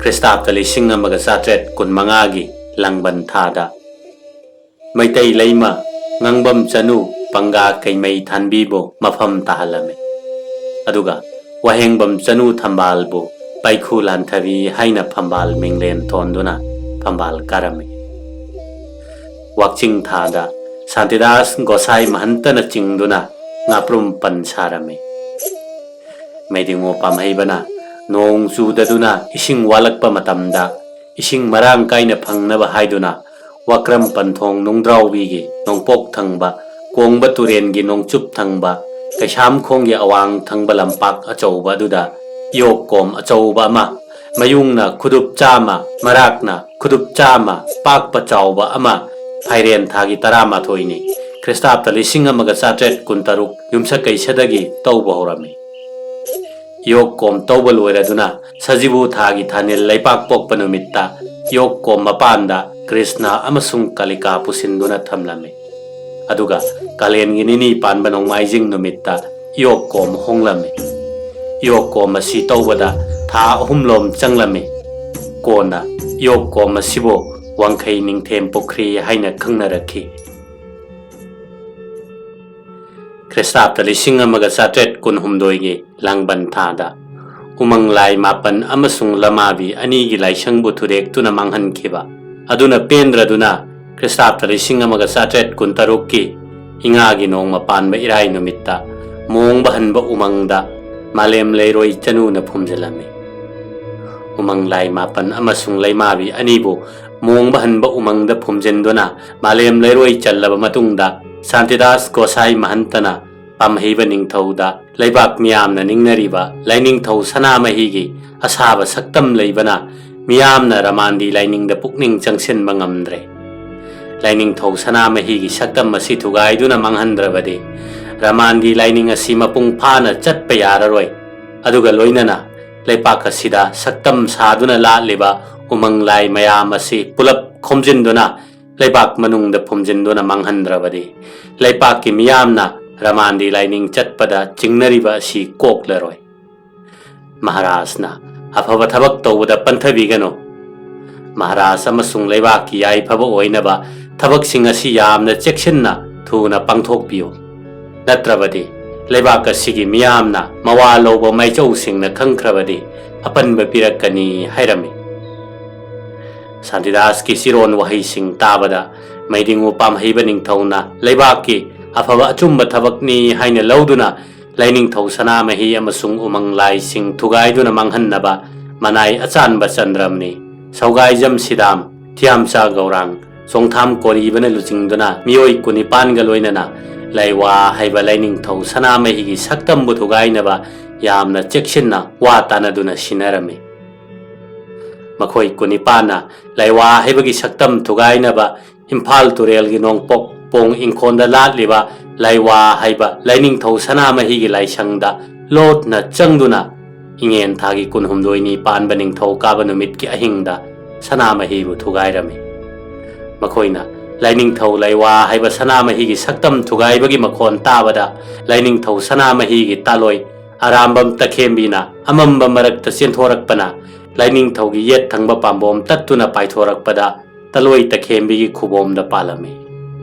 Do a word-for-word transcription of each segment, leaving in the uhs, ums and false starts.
ꯈ꯭ꯔꯤꯁꯇꯥꯕꯇ ꯂꯤꯁꯤꯡ ꯑꯃꯒ ꯆꯥꯇ꯭ꯔꯦꯠ ꯀꯨꯟꯃꯉꯥꯒꯤ ꯂꯥꯡꯕꯟ ꯊꯥꯗ ꯃꯩꯇꯩ ꯂꯩꯃ ꯉꯥꯡꯕꯝ ꯆꯅꯨ ꯄꯪꯒꯥ ꯀꯩꯃꯩ ꯊꯥꯟꯕꯤꯕꯨ ꯃꯐꯝ ꯇꯥꯍꯜꯂꯝꯃꯤ꯫ ꯑꯗꯨꯒ ꯋꯥꯍꯦꯡꯕꯝ ꯆꯅꯨ ꯊꯝꯕꯥꯜꯕꯨ ꯄꯩꯈꯨ ꯂꯥꯟꯊꯕꯤ ꯍꯥꯏꯅ ꯐꯝꯕꯥꯜ ꯃꯤꯡꯂꯦꯟ ꯊꯣꯟꯗꯨꯅ ꯐꯝꯕꯥꯜ ꯀꯥꯔꯝꯃꯤ꯫ ꯋꯥꯛꯆꯤꯡ ꯊꯥꯗ ꯁꯥꯟꯇꯤꯗꯥꯁ ꯒꯣꯁꯥꯏ ꯃꯍꯟꯇꯅ ꯆꯤꯡꯗꯨꯅ ꯉꯥꯄ꯭ꯔꯨꯝ ꯄꯟ ꯁꯥꯔꯝꯃꯤ꯫ ꯃꯩꯗꯤꯡꯉꯣ ꯄꯥꯝꯍꯩꯕꯅ ꯅꯣꯡ ꯆꯨꯗꯗꯨꯅ ꯏꯁꯤꯡ ꯋꯥꯠꯂꯛꯄ ꯃꯇꯝꯗ ꯏꯁꯤꯡ ꯃꯔꯥꯡ ꯀꯥꯏꯅ ꯐꯪꯅꯕ ꯍꯥꯏꯗꯨꯅ ꯋꯥꯀ꯭ꯔꯝ ꯄꯟꯊꯣꯡ ꯅꯨꯡꯗ꯭ꯔꯥꯎꯕꯤꯒꯤ ꯅꯣꯡꯄꯣꯛ ꯊꯪꯕ, ꯀꯣꯡꯕ ꯇꯨꯔꯦꯟꯒꯤ ꯅꯣꯡꯆꯨꯞ ꯊꯪꯕ, ꯀꯩꯁꯥꯝꯈꯣꯡꯒꯤ ꯑꯋꯥꯡ ꯊꯪꯕ ꯂꯝꯄꯥꯛ ꯑꯆꯧꯕ ꯑꯗꯨꯗ ꯏꯌꯣꯛꯀꯣꯝ ꯑꯆꯧꯕ ꯑꯃ, ꯃꯌꯨꯡꯅ ꯈꯨꯗꯨꯞ ꯆꯥꯝꯃ, ꯃꯔꯥꯛꯅ ꯈꯨꯗꯨꯞ ꯆꯥꯝꯃ ꯄꯥꯛꯄ ꯆꯥꯎꯕ ꯑꯃ ꯐꯥꯏꯔꯦꯟ ꯊꯥꯒꯤ ꯇꯔꯥꯃꯥꯊꯣꯏꯅꯤ, ꯈ꯭ꯔꯤꯁꯇꯥꯕꯇ ꯂꯤꯁꯤꯡ ꯑꯃꯒ ꯆꯥꯇ꯭ꯔꯦꯠ ꯀꯨꯟꯇꯔꯨꯛ ꯌꯨꯝꯁꯀꯩꯁꯗꯒꯤ ꯇꯧꯕ ꯍꯧꯔꯝꯃꯤ꯫ ꯏꯌꯣꯛꯀꯣꯝ ꯇꯧꯕ ꯂꯣꯏꯔꯗꯨꯅ ꯁꯖꯤꯕꯨ ꯊꯥꯒꯤ ꯊꯥꯅꯤꯜ ꯂꯩꯄꯥꯛ ꯄꯣꯛꯄ ꯅꯨꯃꯤꯠꯇ ꯏꯌꯣꯛꯀꯣꯝ ꯃꯄꯥꯟꯗ ꯀ꯭ꯔꯤꯁꯅ ꯑꯃꯁꯨꯡ ꯀꯥꯂꯤꯀꯥ ꯄꯨꯁꯤꯟꯗꯨꯅ ꯊꯝꯂꯝꯃꯤ꯫ ꯑꯗꯨꯒ ꯀꯥꯂꯦꯟꯒꯤ ꯅꯤꯅꯤ ꯄꯥꯟꯕ ꯅꯣꯡꯃꯥꯏꯖꯤꯡ ꯅꯨꯃꯤꯠꯇ ꯏꯌꯣꯛꯀꯣꯝ ꯍꯣꯡꯂꯝꯃꯤ꯫ ꯏꯌꯣꯛꯀꯣꯝ ꯑꯁꯤ ꯇꯧꯕꯗ ꯊꯥ ꯑꯍꯨꯝꯂꯣꯝ ꯆꯪꯂꯝꯃꯤ꯫ ꯀꯣꯟꯅ ꯏꯌꯣꯛꯀꯣꯝ ꯑꯁꯤꯕꯨ ꯋꯥꯡꯈꯩ ꯅꯤꯡꯊꯦꯝ ꯄꯨꯈ꯭ꯔꯤ ꯍꯥꯏꯅ ꯈꯪꯅꯔꯛꯈꯤ꯫ ꯈ꯭ꯔꯤꯁꯇꯥꯕꯇ ꯂꯤꯁꯤꯡ ꯑꯃꯒ ꯆꯥꯇ꯭ꯔꯦꯠ ꯀꯨꯟꯍꯨꯝꯗꯣꯏꯒꯤ ꯂꯥꯡꯕꯟ ꯊꯥꯗ ꯎꯃꯪ ꯂꯥꯏ ꯃꯥꯄꯟ ꯑꯃꯁꯨꯡ ꯂꯃꯥꯕꯤ ꯑꯅꯤꯒꯤ ꯂꯥꯏꯁꯪꯕꯨ ꯊꯨꯗꯦꯛꯇꯨꯅ ꯃꯥꯡꯍꯟꯈꯤꯕ ꯑꯗꯨꯅ ꯄꯦꯟꯗ꯭ꯔꯗꯨꯅ ꯈ꯭ꯔꯤꯁꯇꯥꯕꯇ ꯂꯤꯁꯤꯡ ꯑꯃꯒ ꯆꯥꯇ꯭ꯔꯦꯠ ꯀꯨꯟꯇꯔꯨꯛꯀꯤ ꯏꯉꯥꯒꯤ ꯅꯣꯡꯃ ꯄꯥꯟꯕ ꯏꯔꯥꯏ ꯅꯨꯃꯤꯠꯇ ꯃꯣꯡꯕ ꯍꯟꯕ ꯎꯃꯪꯗ ꯃꯥꯂꯦꯝ ꯂꯩꯔꯣꯏ ꯆꯅꯨꯅ ꯐꯨꯝꯖꯤꯜꯂꯝꯃꯤ꯫ ꯎꯃꯪ ꯂꯥꯏ ꯃꯥꯄꯟ ꯑꯃꯁꯨꯡ ꯂꯩꯃꯥꯕꯤ ꯑꯅꯤꯕꯨ ꯃꯣꯡꯕ ꯍꯟꯕ ꯎꯃꯪꯗ ꯐꯨꯝꯖꯤꯟꯗꯨꯅ ꯃꯥꯂꯦꯝ ꯂꯩꯔꯣꯏ ꯆꯜꯂꯕ ꯃꯇꯨꯡꯗ ꯁꯥꯟꯇꯤꯗꯥꯁ ꯒꯣꯁꯥꯏ ꯃꯍꯟꯇꯅ ꯄꯥꯝꯍꯩꯕ ꯅꯤꯡꯊꯧꯗ ꯂꯩꯕꯥꯛ ꯃꯤꯌꯥꯝꯅ ꯅꯤꯡꯅꯔꯤꯕ ꯂꯥꯏꯅꯤꯡꯊꯧ ꯁꯅꯥꯃꯍꯤꯒꯤ ꯑꯁꯥꯕ ꯁꯛꯇꯝ ꯂꯩꯕꯅ ꯃꯤꯌꯥꯝꯅ ꯔꯃꯥꯟꯗꯤ ꯂꯥꯏꯅꯤꯡꯗ ꯄꯨꯛꯅꯤꯡ ꯆꯪꯁꯤꯟꯕ ꯉꯝꯗ꯭ꯔꯦ꯫ ꯂꯥꯏꯅꯤꯡꯊꯧ ꯁꯅꯥꯃꯍꯤꯒꯤ ꯁꯛꯇꯝ ꯑꯁꯤ ꯊꯨꯒꯥꯏꯗꯨꯅ ꯃꯥꯡꯍꯟꯗ꯭ꯔꯕꯗꯤ ꯔꯃꯥꯟꯗꯤ ꯂꯥꯏꯅꯤꯡ ꯑꯁꯤ ꯃꯄꯨꯡ ꯐꯥꯅ ꯆꯠꯄ ꯌꯥꯔꯔꯣꯏ꯫ ꯑꯗꯨꯒ ꯂꯣꯏꯅꯅ ꯂꯩꯄꯥꯛ ꯑꯁꯤꯗ ꯁꯛꯇꯝ ꯁꯥꯗꯨꯅ ꯂꯥꯠꯂꯤꯕ ꯎꯃꯪ ꯂꯥꯏ ꯃꯌꯥꯝ ꯑꯁꯤ ꯄꯨꯂꯞ ꯈꯣꯝꯖꯤꯟꯗꯨꯅ ꯂꯩꯕꯥꯛ ꯃꯅꯨꯡꯗ ꯐꯨꯝꯖꯤꯟꯗꯨꯅ ꯃꯥꯡꯍꯟꯗ꯭ꯔꯕꯗꯤ ꯂꯩꯄꯥꯛꯀꯤ ꯃꯤꯌꯥꯝꯅ ꯔꯃꯥꯟꯗꯤ ꯂꯥꯏꯅꯤꯡ ꯆꯠꯄꯗ ꯆꯤꯡꯅꯔꯤꯕ ꯑꯁꯤ ꯀꯣꯛꯂꯔꯣꯏ꯫ ꯃꯍꯥꯔꯥꯖꯅ ꯑꯐꯕ ꯊꯕꯛ ꯇꯧꯕꯗ ꯄꯟꯊꯕꯤꯒꯅꯨ꯫ ꯃꯍꯥꯔꯥꯖ ꯑꯃꯁꯨꯡ ꯂꯩꯕꯥꯛꯀꯤ ꯌꯥꯏꯐꯕ ꯑꯣꯏꯅꯕ ꯊꯕꯛꯁꯤꯡ ꯑꯁꯤ ꯌꯥꯝꯅ ꯆꯦꯛꯁꯤꯟꯅ ꯊꯨꯅ ꯄꯥꯡꯊꯣꯛꯄꯤꯌꯨ꯫ ꯅꯠꯇ꯭ꯔꯕꯗꯤ ꯂꯩꯕꯥꯛ ꯑꯁꯤꯒꯤ ꯃꯤꯌꯥꯝꯅ ꯃꯋꯥ ꯂꯧꯕ ꯃꯥꯏꯆꯧꯁꯤꯡꯅ ꯈꯪꯈ꯭ꯔꯕꯗꯤ ꯑꯄꯟꯕ ꯄꯤꯔꯛꯀꯅꯤ ꯍꯥꯏꯔꯝꯃꯤ꯫ ꯁꯥꯟꯇꯤꯗꯥꯁꯀꯤ ꯆꯤꯔꯣꯟ ꯋꯥꯍꯩꯁꯤꯡ ꯇꯥꯕꯗ ꯃꯩꯗꯤꯡꯉꯨ ꯄꯥꯝꯍꯩꯕ ꯅꯤꯡꯊꯧꯅ ꯂꯩꯕꯥꯛꯀꯤ ꯑꯐꯕ ꯑꯆꯨꯝꯕ ꯊꯕꯛꯅꯤ ꯍꯥꯏꯅ ꯂꯧꯗꯨꯅ ꯂꯥꯏꯅꯤꯡꯊꯧ ꯁꯅꯥꯃꯍꯤ ꯑꯃꯁꯨꯡ ꯎꯃꯪ ꯂꯥꯏꯁꯤꯡ ꯊꯨꯒꯥꯏꯗꯨꯅ ꯃꯥꯡꯍꯟꯅꯕ ꯃꯅꯥꯏ ꯑꯆꯥꯟꯕ ꯆꯟꯗ꯭ꯔꯃꯅꯤ, ꯁꯧꯒꯥꯏꯖꯝ ꯁꯤꯗꯥꯝ, ꯊꯤꯌꯥꯝꯆꯥ ꯒꯧꯔꯥꯡ, ꯆꯣꯡꯊꯥꯝ ꯀꯣꯔꯤꯕꯅ ꯂꯨꯆꯤꯡꯗꯨꯅ ꯃꯤꯑꯣꯏ ꯀꯨꯟꯅꯤꯄꯥꯟꯒ ꯂꯣꯏꯅꯅ ꯂꯥꯏꯋꯥ ꯍꯥꯏꯕ ꯂꯥꯏꯅꯤꯡꯊꯧ ꯁꯅꯥꯃꯍꯤꯒꯤ ꯁꯛꯇꯝꯕꯨ ꯊꯨꯒꯥꯏꯅꯕ ꯌꯥꯝꯅ ꯆꯦꯛꯁꯤꯟꯅ ꯋꯥ ꯇꯥꯅꯗꯨꯅ ꯁꯤꯟꯅꯔꯝꯃꯤ꯫ ꯃꯈꯣꯏ ꯀꯨꯟꯅꯤꯄꯥꯟꯅ ꯂꯥꯏꯋꯥ ꯍꯥꯏꯕꯒꯤ ꯁꯛꯇꯝ ꯊꯨꯒꯥꯏꯅꯕ ꯏꯝꯐꯥꯜ ꯇꯨꯔꯦꯜꯒꯤ ꯅꯣꯡꯄꯣꯛ ꯄꯣꯡ ꯏꯪꯈꯣꯜꯗ ꯂꯥꯠꯂꯤꯕ ꯂꯥꯏꯋꯥ ꯍꯥꯏꯕ ꯂꯥꯏꯅꯤꯡꯊꯧ ꯁꯅꯥꯃꯍꯤꯒꯤ ꯂꯥꯏꯁꯪꯗ ꯂꯣꯠꯅ ꯆꯪꯗꯨꯅ ꯏꯉꯦꯟ ꯊꯥꯒꯤ ꯀꯨꯟꯍꯨꯝꯗꯣꯏꯅꯤ ꯄꯥꯟꯕ ꯅꯤꯡꯊꯧ ꯀꯥꯕ ꯅꯨꯃꯤꯠꯀꯤ ꯑꯍꯤꯡꯗ ꯁꯅꯥꯃꯍꯤꯕꯨ ꯊꯨꯒꯥꯏꯔꯝꯃꯤ꯫ ꯃꯈꯣꯏꯅ ꯂꯥꯏꯅꯤꯡꯊꯧ ꯂꯥꯏꯋꯥ ꯍꯥꯏꯕ ꯁꯅꯥꯃꯍꯤꯒꯤ ꯁꯛꯇꯝ ꯊꯨꯒꯥꯏꯕꯒꯤ ꯃꯈꯣꯟ ꯇꯥꯕꯗ ꯂꯥꯏꯅꯤꯡꯊꯧ ꯁꯅꯥꯃꯍꯤꯒꯤ ꯇꯥꯂꯣꯏ ꯑꯔꯥꯝꯕꯝ ꯇꯈꯦꯝꯕꯤꯅ ꯑꯃꯝꯕ ꯃꯔꯛꯇ ꯆꯦꯟꯊꯣꯔꯛꯄꯅ ꯂꯥꯏꯅꯤꯡꯊꯧꯒꯤ ꯌꯦꯠ ꯊꯪꯕ ꯄꯥꯝꯕꯣꯝ ꯇꯠꯇꯨꯅ ꯄꯥꯏꯊꯣꯔꯛꯄꯗ ꯇꯂꯣꯏ ꯇꯈꯦꯝꯕꯤꯒꯤ ꯈꯨꯕꯣꯝꯗ ꯄꯥꯜꯂꯝꯃꯤ꯫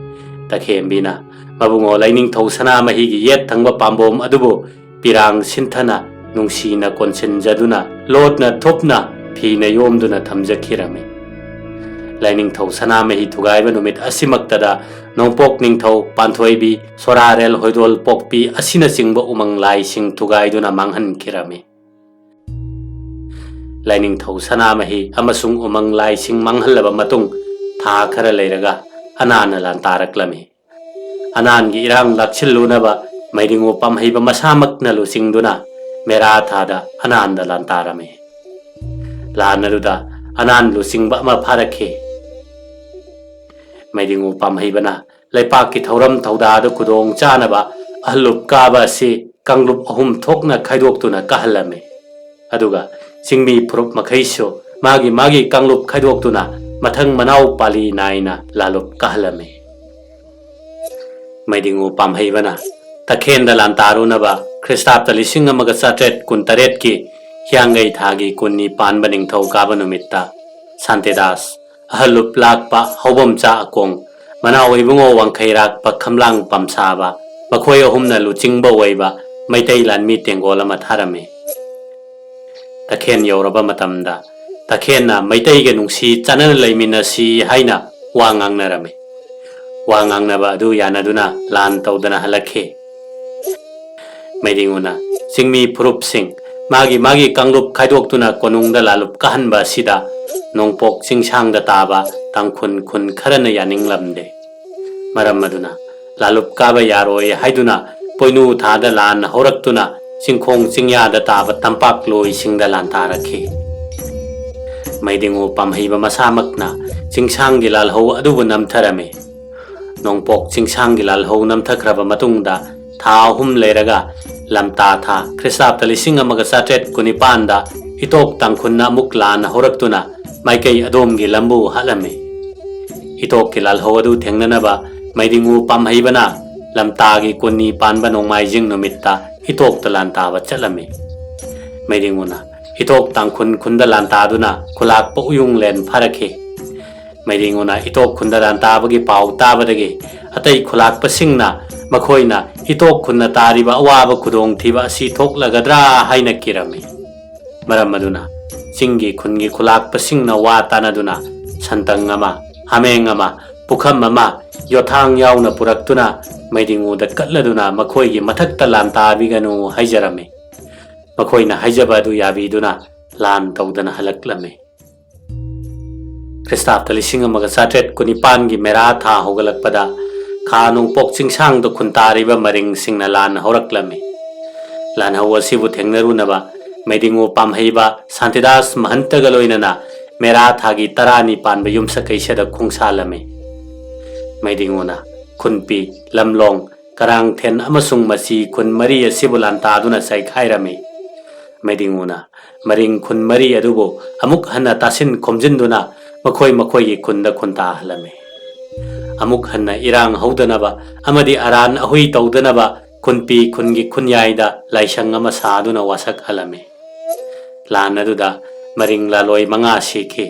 ꯇꯈꯦꯝꯕꯤꯅ ꯃꯕꯨꯡꯉꯣ ꯂꯥꯏꯅꯤꯡꯊꯧ ꯁꯅꯥꯃꯍꯤꯒꯤ ꯌꯦꯠ ꯊꯪꯕ ꯄꯥꯝꯕꯣꯝ ꯑꯗꯨꯕꯨ ꯄꯤꯔꯥꯡ ꯁꯤꯟꯊꯅ ꯅꯨꯡꯁꯤꯅ ꯀꯣꯟꯁꯤꯟꯖꯗꯨꯅ ꯂꯣꯠꯅ ꯊꯨꯞꯅ ꯐꯤꯅ ꯌꯣꯝꯗꯨꯅ ꯊꯝꯖꯈꯤꯔꯝꯃꯤ꯫ ꯂꯥꯏꯅꯤꯡꯊꯧ ꯁꯅꯥꯃꯍꯤ ꯊꯨꯒꯥꯏꯕ ꯅꯨꯃꯤꯠ ꯑꯁꯤꯃꯛꯇꯗ ꯅꯣꯡꯄꯣꯛ ꯅꯤꯡꯊꯧ ꯄꯥꯟꯊꯣꯏꯕꯤ, ꯁꯣꯔꯥꯔꯦꯜ ꯍꯣꯏꯗꯣꯜ ꯄꯣꯛꯄꯤ ꯑꯁꯤꯅꯆꯤꯡꯕ ꯎꯃꯪ ꯂꯥꯏꯁꯤꯡ ꯊꯨꯒꯥꯏꯗꯨꯅ ꯃꯥꯡꯍꯟꯈꯤꯔꯝꯃꯤ꯫ ꯂꯥꯏꯅꯤꯡꯊꯧ ꯁꯅꯥꯃꯍꯤ ꯑꯃꯁꯨꯡ ꯎꯃꯪ ꯂꯥꯏꯁꯤꯡ ꯃꯥꯡꯍꯜꯂꯕ ꯃꯇꯨꯡ ꯊꯥ ꯈꯔ ꯂꯩꯔꯒ ꯑꯅꯥꯟꯅ ꯂꯥꯟꯇꯥꯔꯛꯂꯝꯃꯤ꯫ ꯑꯅꯥꯟꯒꯤ ꯏꯔꯥꯡ ꯂꯥꯛꯁꯤꯜꯂꯨꯅꯕ ꯃꯩꯗꯤꯡꯉꯨ ꯄꯥꯝꯍꯩꯕ ꯃꯁꯥꯃꯛꯅ ꯂꯨꯆꯤꯡꯗꯨꯅ ꯃꯦꯔꯥ ꯊꯥꯗ ꯑꯅꯥꯟꯗ ꯂꯥꯟꯇꯥꯔꯝꯃꯤ꯫ ꯂꯥꯟ ꯑꯗꯨꯗ ꯑꯅꯥꯟ ꯂꯨꯆꯤꯡꯕ ꯑꯃ ꯐꯥꯔꯛꯈꯤ꯫ ꯃꯩꯗꯤꯡꯉꯨ ꯄꯥꯝꯍꯩꯕꯅ ꯂꯩꯄꯥꯛꯀꯤ ꯊꯧꯔꯝ ꯊꯧꯗꯥꯗ ꯈꯨꯗꯣꯡ ꯆꯥꯅꯕ ꯑꯍꯜꯂꯨꯞ ꯀꯥꯕ ꯑꯁꯤ ꯀꯥꯡꯂꯨꯞ ꯑꯍꯨꯝ ꯊꯣꯛꯅ ꯈꯥꯏꯗꯣꯛꯇꯨꯅ ꯀꯥꯍꯜꯂꯝꯃꯤ꯫ ꯑꯗꯨꯒ ꯆꯤꯡꯃꯤ ꯐꯨꯔꯨꯞ ꯃꯈꯩꯁꯨ ꯃꯥꯒꯤ ꯃꯥꯒꯤ ꯀꯥꯡꯂꯨꯞ ꯈꯥꯏꯗꯣꯛꯇꯨꯅ ꯃꯊꯪ ꯃꯅꯥꯎ ꯄꯥꯂꯤ ꯅꯥꯏꯅ ꯂꯥꯂꯨꯞ ꯀꯥꯍꯜꯂꯝꯃꯤ꯫ ꯃꯩꯗꯤꯡꯉꯨ ꯄꯥꯝꯍꯩꯕꯅ ꯇꯈꯦꯟꯗ ꯂꯥꯟꯇꯥꯔꯨꯅꯕ ꯈ꯭ꯔꯤꯁꯇꯥꯕꯇ ꯂꯤꯁꯤꯡ ꯑꯃꯒ ꯆꯥꯇ꯭ꯔꯦꯠ ꯀꯨꯟꯇꯔꯦꯠꯀꯤ ꯍꯤꯌꯥꯡꯒꯩ ꯊꯥꯒꯤ ꯀꯨꯟꯅꯤ ꯄꯥꯟꯕ ꯅꯤꯡꯊꯧ ꯀꯥꯕ ꯅꯨꯃꯤꯠꯇ ꯁꯥꯟꯇꯤꯗꯥꯁ, ꯑꯍꯜ ꯂꯨꯞ ꯂꯥꯛꯄ ꯍꯧꯕꯝꯆꯥ ꯑꯀꯣꯡ, ꯃꯅꯥꯎ ꯏꯕꯨꯡꯉꯣ ꯋꯥꯡꯈꯩꯔꯥꯛꯄ ꯈꯝꯂꯥꯡ ꯄꯥꯝꯁꯥꯕ, ꯃꯈꯣꯏ ꯑꯍꯨꯝꯅ ꯂꯨꯆꯤꯡꯕ ꯑꯣꯏꯕ ꯃꯩꯇꯩ ꯂꯥꯟꯃꯤ ꯇꯦꯡꯒꯣꯜ ꯑꯃ ꯊꯥꯔꯝꯃꯤ꯫ ꯇꯈꯦꯟ ꯌꯧꯔꯕ ꯃꯇꯝꯗ ꯇꯈꯦꯟꯅ ꯃꯩꯇꯩꯒ ꯅꯨꯡꯁꯤ ꯆꯥꯟꯅꯅ ꯂꯩꯃꯤꯟꯅꯁꯤ ꯍꯥꯏꯅ ꯋꯥ ꯉꯥꯡꯅꯔꯝꯃꯤ꯫ ꯋꯥ ꯉꯥꯡꯅꯕ ꯑꯗꯨ ꯌꯥꯅꯗꯨꯅ ꯂꯥꯟ ꯇꯧꯗꯅ ꯍꯜꯂꯛꯈꯤ꯫ ꯃꯩꯗꯤꯡꯉꯨꯅ ꯆꯤꯡꯃꯤ ꯐꯨꯔꯨꯞꯁꯤꯡ ꯃꯥꯒꯤ ꯃꯥꯒꯤ ꯀꯥꯡꯂꯨꯞ ꯈꯥꯏꯗꯣꯛꯇꯨꯅ ꯀꯣꯅꯨꯡꯗ ꯂꯥꯂꯨꯞ ꯀꯥꯍꯟꯕ ꯑꯁꯤꯗ ꯅꯣꯡꯄꯣꯛ ꯆꯤꯡꯁꯥꯡꯗ ꯇꯥꯕ ꯇꯥꯡꯈꯨꯜ ꯈꯨꯟ ꯈꯔꯅ ꯌꯥꯅꯤꯡꯂꯝꯗꯦ꯫ ꯃꯔꯝ ꯑꯗꯨꯅ ꯂꯥꯂꯨꯞ ꯀꯥꯕ ꯌꯥꯔꯣꯏ ꯍꯥꯏꯗꯨꯅ ꯄꯣꯏꯅꯨ ꯊꯥꯗ ꯂꯥꯟ ꯍꯧꯔꯛꯇꯨꯅ ꯆꯤꯡꯈꯣꯡ ꯆꯤꯡꯌꯥꯗ ꯇꯥꯕ ꯇꯝꯄꯥꯛ ꯂꯣꯏꯁꯤꯡꯗ ꯂꯥꯟ ꯇꯥꯔꯛꯈꯤ꯫ ꯃꯩꯗꯤꯡꯉꯨ ꯄꯥꯝꯍꯩꯕ ꯃꯁꯥꯃꯛꯅ ꯆꯤꯡꯁꯥꯡꯒꯤ ꯂꯥꯜꯍꯧ ꯑꯗꯨꯕꯨ ꯅꯝꯊꯔꯝꯃꯤ꯫ ꯅꯣꯡꯄꯣꯛ ꯆꯤꯡꯁꯥꯡꯒꯤ ꯂꯥꯜꯍꯧ ꯅꯝꯊꯈ꯭ꯔꯕ ꯃꯇꯨꯡꯗ ꯊꯥ ꯑꯍꯨꯝ ꯂꯩꯔꯒ ꯂꯝꯇꯥ ꯊꯥ ꯈ꯭ꯔꯤꯁꯇꯥꯕꯇ ꯂꯤꯁꯤꯡ ꯑꯃꯒ ꯆꯥꯇ꯭ꯔꯦꯠ ꯀꯨꯟꯅꯤꯄꯥꯟꯗ ꯏꯇꯣꯛ ꯇꯥꯡꯈꯨꯜꯅ ꯑꯃꯨꯛ ꯂꯥꯟ ꯍꯧꯔꯛꯇꯨꯅ ꯃꯥꯏꯀꯩ ꯑꯗꯣꯝꯒꯤ ꯂꯝꯕꯨ ꯍꯥꯠꯂꯝꯃꯤ꯫ ꯏꯇꯣꯛꯀꯤ ꯂꯥꯜꯍꯧ ꯑꯗꯨ ꯊꯦꯡꯅꯅꯕ ꯃꯩꯗꯤꯡꯉꯨ ꯄꯥꯝꯍꯩꯕꯅ ꯂꯝꯇꯥꯒꯤ ꯀꯨꯟꯅꯤ ꯄꯥꯟꯕ ꯅꯣꯡꯃꯥꯏꯖꯤꯡ ꯅꯨꯃꯤꯠꯇ ꯏꯇꯣꯛꯇ ꯂꯥꯟ ꯇꯥꯕ ꯆꯠꯂꯝꯃꯤ꯫ ꯃꯩꯗꯤꯡꯉꯨꯅ ꯏꯇꯣꯛ ꯇꯥꯡꯈꯨꯜ ꯈꯨꯟꯗ ꯂꯥꯟ ꯇꯥꯗꯨꯅ ꯈꯨꯂꯥꯛꯄ ꯎꯌꯨꯡꯂꯦꯟ ꯐꯥꯔꯛꯈꯤ꯫ ꯃꯩꯗꯤꯡꯉꯨꯅ ꯏꯇꯣꯛ ꯈꯨꯟꯗ ꯂꯥꯟ ꯇꯥꯕꯒꯤ ꯄꯥꯎ ꯇꯥꯕꯗꯒꯤ ꯑꯇꯩ ꯈꯨꯂꯥꯛꯄꯁꯤꯡꯅ ꯃꯈꯣꯏꯅ ꯏꯇꯣꯛ ꯈꯨꯟꯅ ꯇꯥꯔꯤꯕ ꯑꯋꯥꯕ ꯈꯨꯗꯣꯡꯊꯤꯕ ꯑꯁꯤ ꯊꯣꯛꯂꯒꯗ꯭ꯔꯥ ꯍꯥꯏꯅ ꯀꯤꯔꯝꯃꯤ꯫ ꯃꯔꯝ ꯑꯗꯨꯅ ꯆꯤꯡꯒꯤ ꯈꯨꯟꯒꯤ ꯈꯨꯂꯥꯛꯄꯁꯤꯡꯅ ꯋꯥ ꯇꯥꯅꯗꯨꯅ ꯁꯟꯇꯪ ꯑꯃ, ꯍꯥꯃꯦꯡ ꯑꯃ, ꯄꯨꯈꯝ ꯑꯃ, ꯌꯣꯊꯥꯡ ꯌꯥꯎꯅ ꯄꯨꯔꯛꯇꯨꯅ ꯃꯩꯗꯤꯡꯉꯨꯗ ꯀꯠꯂꯗꯨꯅ ꯃꯈꯣꯏꯒꯤ ꯃꯊꯛꯇ ꯂꯥꯟ ꯇꯥꯕꯤꯒꯅꯨ ꯍꯥꯏꯖꯔꯝꯃꯤ꯫ ꯃꯈꯣꯏꯅ ꯍꯥꯏꯖꯕ ꯑꯗꯨ ꯌꯥꯕꯤꯗꯨꯅ ꯂꯥꯟ ꯇꯧꯗꯅ ꯍꯜꯂꯛꯂꯝꯃꯤ꯫ ꯈ꯭ꯔꯤꯁꯇꯥꯕꯇ ꯂꯤꯁꯤꯡ ꯑꯃꯒ ꯆꯥꯇ꯭ꯔꯦꯠ ꯀꯨꯟꯅꯤꯄꯥꯟꯒꯤ ꯃꯦꯔꯥ ꯊꯥ ꯍꯧꯒꯠꯂꯛꯄꯗ ꯈꯥ ꯅꯣꯡꯄꯣꯛ ꯆꯤꯡꯁꯥꯡꯗ ꯈꯨꯟꯇꯥꯔꯤꯕ ꯃꯔꯤꯡꯁꯤꯡꯅ ꯂꯥꯟ ꯍꯧꯔꯛꯂꯝꯃꯤ꯫ ꯂꯥꯟꯍꯧ ꯑꯁꯤꯕꯨ ꯊꯦꯡꯅꯔꯨꯅꯕ ꯃꯩꯗꯤꯡꯉꯨ ꯄꯥꯝꯍꯩꯕ ꯁꯥꯟꯇꯤꯗꯥꯁ ꯃꯍꯟꯇꯒ ꯂꯣꯏꯅꯅ ꯃꯦꯔꯥ ꯊꯥꯒꯤ ꯇꯔꯥꯅꯤ ꯄꯥꯟꯕ ꯌꯨꯝꯁꯀꯩꯁꯗ ꯈꯣꯡꯁꯥꯜꯂꯝꯃꯤ꯫ ꯃꯩꯗꯤꯡꯉꯨꯅ ꯈꯨꯟꯄꯤ, ꯂꯝꯂꯣꯡ, ꯀꯔꯥꯡꯊꯦꯟ ꯑꯃꯁꯨꯡ ꯃꯆꯤ ꯈꯨꯟ ꯃꯔꯤ ꯑꯁꯤꯕꯨ ꯂꯥꯟꯇꯥꯗꯨꯅ ꯆꯥꯏꯈꯥꯏꯔꯝꯃꯤ꯫ ꯃꯩꯗꯤꯡꯉꯨꯅ ꯃꯔꯤꯡ ꯈꯨꯟ ꯃꯔꯤ ꯑꯗꯨꯕꯨ ꯑꯃꯨꯛ ꯍꯟꯅ ꯇꯥꯁꯤꯟ ꯈꯣꯝꯖꯤꯟꯗꯨꯅ ꯃꯈꯣꯏ ꯃꯈꯣꯏꯒꯤ ꯈꯨꯟꯗ ꯈꯨꯟꯇꯥꯍꯜꯂꯝꯃꯤ꯫ ꯑꯃꯨꯛ ꯍꯟꯅ ꯏꯔꯥꯡ ꯍꯧꯗꯅꯕ ꯑꯃꯗꯤ ꯑꯔꯥꯟ ꯑꯍꯨꯏ ꯇꯧꯗꯅꯕ ꯈꯨꯟꯄꯤ ꯈꯨꯟꯒꯤ ꯈꯨꯟꯌꯥꯏꯗ ꯂꯥꯏꯁꯪ ꯑꯃ ꯁꯥꯗꯨꯅ ꯋꯥꯁꯛꯍꯜꯂꯝꯃꯤ꯫ ꯂꯥꯟ ꯑꯗꯨꯗ ꯃꯔꯤꯡ ꯂꯥꯂꯣꯏ ꯃꯉꯥ ꯁꯤꯈꯤ,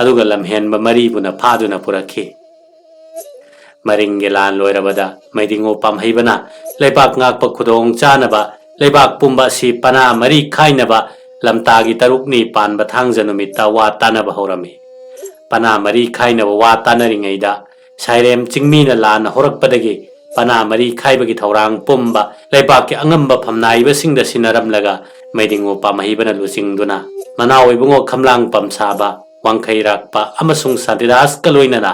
ꯑꯗꯨꯒ ꯂꯝꯍꯦꯟꯕ ꯃꯔꯤꯕꯨꯅ ꯐꯥꯗꯨꯅ ꯄꯨꯔꯛꯈꯤ꯫ ꯃꯔꯤꯡꯒꯤ ꯂꯥꯟ ꯂꯣꯏꯔꯕꯗ ꯃꯩꯗꯤꯡꯉꯨ ꯄꯥꯝꯍꯩꯕꯅ ꯂꯩꯕꯥꯛ ꯉꯥꯛꯄ ꯈꯨꯗꯣꯡ ꯆꯥꯅꯕ ꯂꯩꯕꯥꯛ ꯄꯨꯝꯕ ꯑꯁꯤ ꯄꯅꯥ ꯃꯔꯤ ꯈꯥꯏꯅꯕ ꯂꯝꯇꯥꯒꯤ ꯇꯔꯨꯛꯅꯤ ꯄꯥꯟꯕ ꯊꯥꯡꯖ ꯅꯨꯃꯤꯠꯇ ꯋꯥ ꯇꯥꯅꯕ ꯍꯧꯔꯝꯃꯤ꯫ ꯄꯅꯥ ꯃꯔꯤ ꯈꯥꯏꯅꯕ ꯋꯥ ꯇꯥꯅꯔꯤꯉꯩꯗ ꯁꯥꯏꯔꯦꯝ ꯆꯤꯡꯃꯤꯅ ꯂꯥꯟ ꯍꯧꯔꯛꯄꯗꯒꯤ ꯄꯅꯥ ꯃꯔꯤ ꯈꯥꯏꯕꯒꯤ ꯊꯧꯔꯥꯡ ꯄꯨꯝꯕ ꯂꯩꯕꯥꯛꯀꯤ ꯑꯉꯝꯕ ꯐꯝꯅꯥꯏꯕꯁꯤꯡꯗ ꯁꯤꯟꯅꯔꯝꯂꯒ ꯃꯩꯗꯤꯡꯉꯨ ꯄꯥꯝꯍꯩꯕꯅ ꯂꯨꯆꯤꯡꯗꯨꯅ ꯃꯅꯥꯎ ꯏꯕꯨꯡꯉꯣ ꯈꯝꯂꯥꯡ ꯄꯝꯁꯥꯕ, ꯋꯥꯡꯈꯩꯔꯥꯛꯄ ꯑꯃꯁꯨꯡ ꯁꯥꯟꯇꯤꯗꯥꯁꯀ ꯂꯣꯏꯅꯅ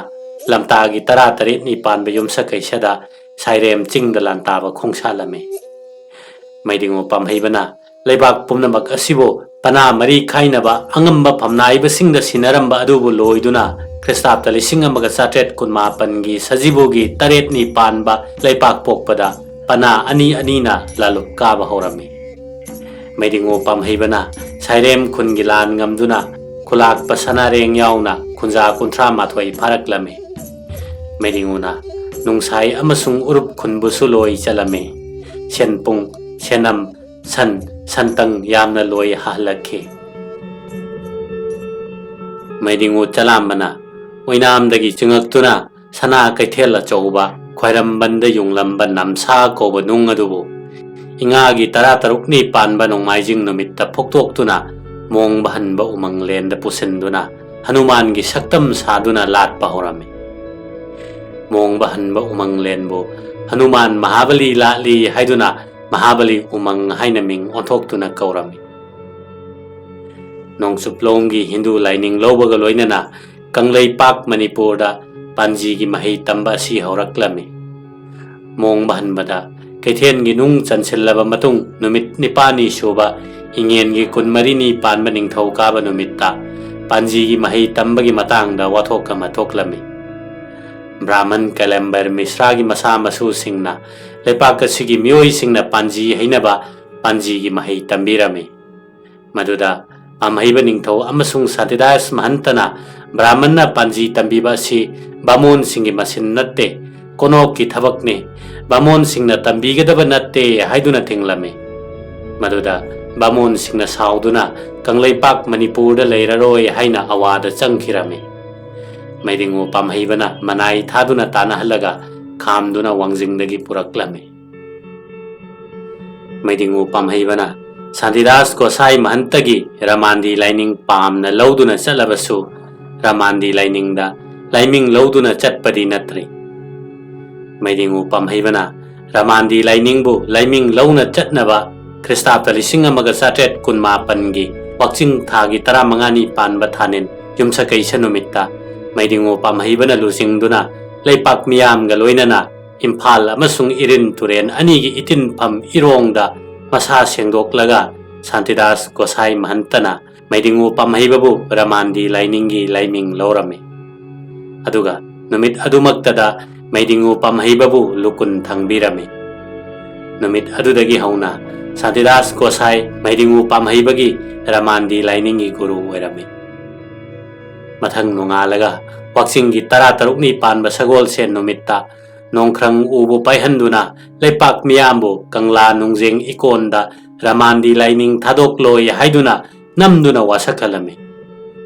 ꯂꯝꯇꯥꯒꯤ ꯇꯔꯥ ꯇꯔꯦꯠꯅꯤ ꯄꯥꯟꯕ ꯌꯨꯝꯁꯀꯩꯁꯗ ꯁꯥꯏꯔꯦꯝ ꯆꯤꯡꯗ ꯂꯥꯟꯇꯥꯕ ꯈꯣꯡꯁꯥꯜꯂꯝꯃꯤ꯫ ꯃꯩꯗꯤꯡꯉꯨ ꯄꯥꯝꯍꯩꯕꯅ ꯂꯩꯕꯥꯛ ꯄꯨꯝꯅꯃꯛ ꯑꯁꯤꯕꯨ ꯄꯅꯥ ꯃꯔꯤ ꯈꯥꯏꯅꯕ ꯑꯉꯝꯕ ꯐꯝꯅꯥꯏꯕꯁꯤꯡꯗ ꯁꯤꯟꯅꯔꯝꯕ ꯑꯗꯨꯕꯨ ꯂꯣꯏꯗꯨꯅ ꯈ꯭ꯔꯤꯁꯇꯥꯕꯇ ꯂꯤꯁꯤꯡ ꯑꯃꯒ ꯆꯥꯇ꯭ꯔꯦꯠ ꯀꯨꯟꯃꯥꯄꯟꯒꯤ ꯁꯖꯤꯕꯨꯒꯤ ꯇꯔꯦꯠꯅꯤ ꯄꯥꯟꯕ ꯂꯩꯄꯥꯛ ꯄꯣꯛꯄꯗ ꯄꯅꯥ ꯑꯅꯤ ꯑꯅꯤꯅ ꯂꯥꯂꯨꯞ ꯀꯥꯕ ꯍꯧꯔꯝꯃꯤ꯫ ꯃꯩꯗꯤꯡꯉꯨ ꯄꯥꯝꯍꯩꯕꯅ ꯁꯥꯏꯔꯦꯝ ꯈꯨꯟꯒꯤ ꯂꯥꯟ ꯉꯝꯗꯨꯅ ꯈꯨꯂꯥꯛꯄ ꯁꯅꯥꯔꯦꯡ ꯌꯥꯎꯅ ꯈꯨꯟꯖꯥ ꯀꯨꯟꯊ꯭ꯔꯥ ꯃꯥꯊꯣꯏ ꯐꯥꯔꯛꯂꯝꯃꯤ꯫ ꯃꯩꯗꯤꯡꯉꯨꯅ ꯅꯨꯡꯁꯥꯏ ꯑꯃꯁꯨꯡ ꯎꯔꯨꯞ ꯈꯨꯟꯕꯨꯁꯨ ꯂꯣꯏ ꯆꯠꯂꯝꯃꯤ꯫ ꯁꯦꯟꯄꯨꯡ, ꯁꯦꯅꯝ, ꯁꯟ, ꯁꯟꯇꯪ ꯌꯥꯝꯅ ꯂꯣꯏ ꯍꯥꯍꯜꯂꯛꯈꯤ꯫ ꯃꯩꯗꯤꯡꯉꯨ ꯆꯂꯥꯝꯕꯅ ꯑꯣꯏꯅꯥꯝꯗꯒꯤ ꯆꯤꯡꯉꯛꯇꯨꯅ ꯁꯅꯥ ꯀꯩꯊꯦꯜ ꯑꯆꯧꯕ ꯈ꯭ꯋꯥꯏꯔꯝꯕꯟꯗ ꯌꯨꯡꯂꯝꯕ ꯅꯝꯁꯥ ꯀꯧꯕ ꯅꯨꯡ ꯑꯗꯨꯕꯨ ꯏꯉꯥꯒꯤ ꯇꯔꯥ ꯇꯔꯨꯛꯅꯤ ꯄꯥꯟꯕ ꯅꯣꯡꯃꯥꯏꯖꯤꯡ ꯅꯨꯃꯤꯠꯇ ꯐꯣꯛꯇꯣꯛꯇꯨꯅ ꯃꯣꯡꯕ ꯍꯟꯕ ꯎꯃꯪꯂꯦꯟꯗ ꯄꯨꯁꯤꯟꯗꯨꯅ ꯍꯅꯨꯃꯥꯟꯒꯤ ꯁꯛꯇꯝ ꯁꯥꯗꯨꯅ ꯂꯥꯠꯄ ꯍꯧꯔꯝꯃꯤ꯫ ꯃꯣꯡꯕ ꯍꯟꯕ ꯎꯃꯪꯂꯦꯟꯕꯨ ꯍꯅꯨꯃꯥꯟ ꯃꯍꯥꯕꯂꯤ ꯂꯥꯠꯂꯤ ꯍꯥꯏꯗꯨꯅ ꯃꯍꯥꯕꯂꯤ ꯎꯃꯪ ꯍꯥꯏꯅ ꯃꯤꯡ ꯑꯣꯟꯊꯣꯛꯇꯨꯅ ꯀꯧꯔꯝꯃꯤ꯫ ꯅꯣꯡꯆꯨꯞꯂꯣꯝꯒꯤ ꯍꯤꯟꯗꯨ ꯂꯥꯏꯅꯤꯡ ꯂꯧꯕꯒ ꯂꯣꯏꯅꯅ ꯀꯪꯂꯩꯄꯥꯛ ꯃꯅꯤꯄꯨꯔꯗ ꯄꯥꯟꯖꯤꯒꯤ ꯃꯍꯩ ꯇꯝꯕ ꯑꯁꯤ ꯍꯧꯔꯛꯂꯝꯃꯤ꯫ ꯃꯣꯡꯕ ꯍꯟꯕꯗ ꯀꯩꯊꯦꯜꯒꯤ ꯅꯨꯡ ꯆꯟꯁꯤꯜꯂꯕ ꯃꯇꯨꯡ ꯅꯨꯃꯤꯠ ꯅꯤꯄꯥꯜꯅꯤ ꯁꯨꯕ ꯏꯉꯦꯟꯒꯤ ꯀꯨꯟꯃꯔꯤꯅꯤ ꯄꯥꯟꯕ ꯅꯤꯡꯊꯧ ꯀꯥꯕ ꯅꯨꯃꯤꯠꯇ ꯄꯥꯟꯖꯤꯒꯤ ꯃꯍꯩ ꯇꯝꯕꯒꯤ ꯃꯇꯥꯡꯗ ꯋꯥꯊꯣꯛ ꯑꯃ ꯊꯣꯛꯂꯝꯃꯤ꯫ ꯕ꯭ꯔꯥꯍꯃꯟ ꯀꯂꯦꯝꯕꯔ ꯃꯤꯁ꯭ꯔꯥꯒꯤ ꯃꯆꯥ ꯃꯁꯨꯁꯤꯡꯅ ꯂꯩꯄꯥꯛ ꯑꯁꯤꯒꯤ ꯃꯤꯑꯣꯏꯁꯤꯡꯅ ꯄꯥꯟꯖꯤ ꯍꯩꯅꯕ ꯄꯥꯟꯖꯤꯒꯤ ꯃꯍꯩ ꯇꯝꯕꯤꯔꯝꯃꯤ꯫ ꯃꯗꯨꯗ ꯄꯥꯝꯍꯩꯕ ꯅꯤꯡꯊꯧ ꯑꯃꯁꯨꯡ ꯁꯥꯟꯇꯤꯗꯥꯁ ꯃꯍꯟꯇꯅ ꯕ꯭ꯔꯥꯍꯃꯟꯅ ꯄꯥꯟꯖꯤ ꯇꯝꯕꯤꯕ ꯑꯁꯤ ꯕꯥꯃꯣꯟꯁꯤꯡꯒꯤ ꯃꯁꯤꯟ ꯅꯠꯇꯦ, ꯀꯣꯅꯣꯛꯀꯤ ꯊꯕꯛꯅꯤ, ꯕꯥꯃꯣꯟꯁꯤꯡꯅ ꯇꯝꯕꯤꯒꯗꯕ ꯅꯠꯇꯦ ꯍꯥꯏꯗꯨꯅ ꯊꯤꯡꯂꯝꯃꯤ꯫ ꯃꯗꯨꯗ ꯕꯥꯃꯣꯟꯁꯤꯡꯅ ꯁꯥꯎꯗꯨꯅ ꯀꯪꯂꯩꯄꯥꯛ ꯃꯅꯤꯄꯨꯔꯗ ꯂꯩꯔꯔꯣꯏ ꯍꯥꯏꯅ ꯑꯋꯥꯗ ꯆꯪꯈꯤꯔꯝꯃꯤ꯫ ꯃꯩꯗꯤꯡꯉꯨ ꯄꯥꯝꯍꯩꯕꯅ ꯃꯅꯥꯏ ꯊꯥꯗꯨꯅ ꯇꯥꯟꯅꯍꯜꯂꯒ ꯈꯥꯝꯗꯨꯅ ꯋꯥꯡꯖꯤꯡꯗꯒꯤ ꯄꯨꯔꯛꯂꯝꯃꯤ꯫ ꯃꯩꯗꯤꯡꯉꯨ ꯄꯥꯝꯍꯩꯕꯅ ꯁꯥꯟꯇꯤꯗꯥꯁ ꯒꯣꯁꯥꯏ ꯃꯍꯟꯇꯒꯤ ꯔꯃꯥꯟꯗꯤ ꯂꯥꯏꯅꯤꯡ ꯄꯥꯝꯅ ꯂꯧꯗꯨꯅ ꯆꯠꯂꯕꯁꯨ, ꯔꯃꯥꯟꯗꯤ ꯂꯥꯏꯅꯤꯡꯗ ꯂꯥꯏꯃꯤꯡ ꯂꯧꯗꯨꯅ ꯆꯠꯄꯗꯤ ꯅꯠꯇ꯭ꯔꯤ꯫ ꯃꯩꯗꯤꯡꯉꯨ ꯄꯥꯝꯍꯩꯕꯅ ꯔꯃꯥꯟꯗꯤ ꯂꯥꯏꯅꯤꯡꯕꯨ ꯂꯥꯏꯃꯤꯡ ꯂꯧꯅ ꯆꯠꯅꯕ ꯈ꯭ꯔꯤꯁꯇꯥꯕꯇ ꯂꯤꯁꯤꯡ ꯑꯃꯒ ꯆꯥꯇ꯭ꯔꯦꯠ ꯀꯨꯟꯃꯥꯄꯟꯒꯤ ꯋꯥꯛꯆꯤꯡ ꯊꯥꯒꯤ ꯇꯔꯥꯃꯉꯥꯅꯤ ꯄꯥꯟꯕ ꯊꯥꯅꯤꯟ ꯌꯨꯝꯁꯀꯩꯁ ꯅꯨꯃꯤꯠꯇ ꯃꯩꯗꯤꯡꯉꯨ ꯄꯥꯝꯍꯩꯕꯅ ꯂꯨꯆꯤꯡꯗꯨꯅ ꯂꯩꯄꯥꯛ ꯃꯤꯌꯥꯝꯒ ꯂꯣꯏꯅꯅ ꯏꯝꯐꯥꯜ ꯑꯃꯁꯨꯡ ꯏꯔꯤꯟ ꯇꯨꯔꯦꯜ ꯑꯅꯤꯒꯤ ꯏꯇꯤꯟꯐꯝ ꯏꯔꯣꯡꯗ ꯃꯁꯥ ꯁꯦꯡꯗꯣꯛꯂꯒ ꯁꯥꯟꯇꯤꯗꯥꯁ ꯒꯣꯁꯥꯏ ꯃꯍꯟꯇꯅ ꯃꯩꯗꯤꯡꯉꯨ ꯄꯥꯝꯍꯩꯕꯕꯨ ꯔꯃꯥꯟꯗꯤ ꯂꯥꯏꯅꯤꯡꯒꯤ ꯂꯥꯏꯃꯤꯡ ꯂꯧꯔꯝꯃꯤ꯫ ꯑꯗꯨꯒ ꯅꯨꯃꯤꯠ ꯑꯗꯨꯃꯛꯇꯗ ꯃꯩꯗꯤꯡꯉꯨ ꯄꯥꯝꯍꯩꯕꯕꯨ ꯂꯨꯀꯨꯟ ꯊꯪꯕꯤꯔꯝꯃꯤ꯫ ꯅꯨꯃꯤꯠ ꯑꯗꯨꯗꯒꯤ ꯍꯧꯅ ꯁꯥꯟꯇꯤꯗꯥꯁ ꯒꯣꯁꯥꯏ ꯃꯩꯗꯤꯡꯉꯨ ꯄꯥꯝꯍꯩꯕꯒꯤ ꯔꯃꯥꯟꯗꯤ ꯂꯥꯏꯅꯤꯡꯒꯤ ꯒꯨꯔꯨ ꯑꯣꯏꯔꯝꯃꯤ꯫ ꯃꯊꯪ ꯅꯣꯡꯉꯥꯜꯂꯒ ꯋꯥꯛꯆꯤꯡꯒꯤ ꯇꯔꯥꯇꯔꯨꯛꯅꯤ ꯄꯥꯟꯕ ꯁꯒꯣꯜꯁꯦꯟ ꯅꯨꯃꯤꯠꯇ ꯅꯣꯡꯈ꯭ꯔꯪ ꯎꯕꯨ ꯄꯥꯏꯍꯟꯗꯨꯅ ꯂꯩꯄꯥꯛ ꯃꯤꯌꯥꯝꯕꯨ ꯀꯪꯂꯥ ꯅꯨꯡꯖꯦꯡ ꯏꯀꯣꯟꯗ ꯔꯃꯥꯟꯗꯤ ꯂꯥꯏꯅꯤꯡ ꯊꯥꯗꯣꯛꯂꯣꯏ ꯍꯥꯏꯗꯨꯅ ꯅꯝꯗꯨꯅ ꯋꯥꯁꯛꯍꯜꯂꯝꯃꯤ꯫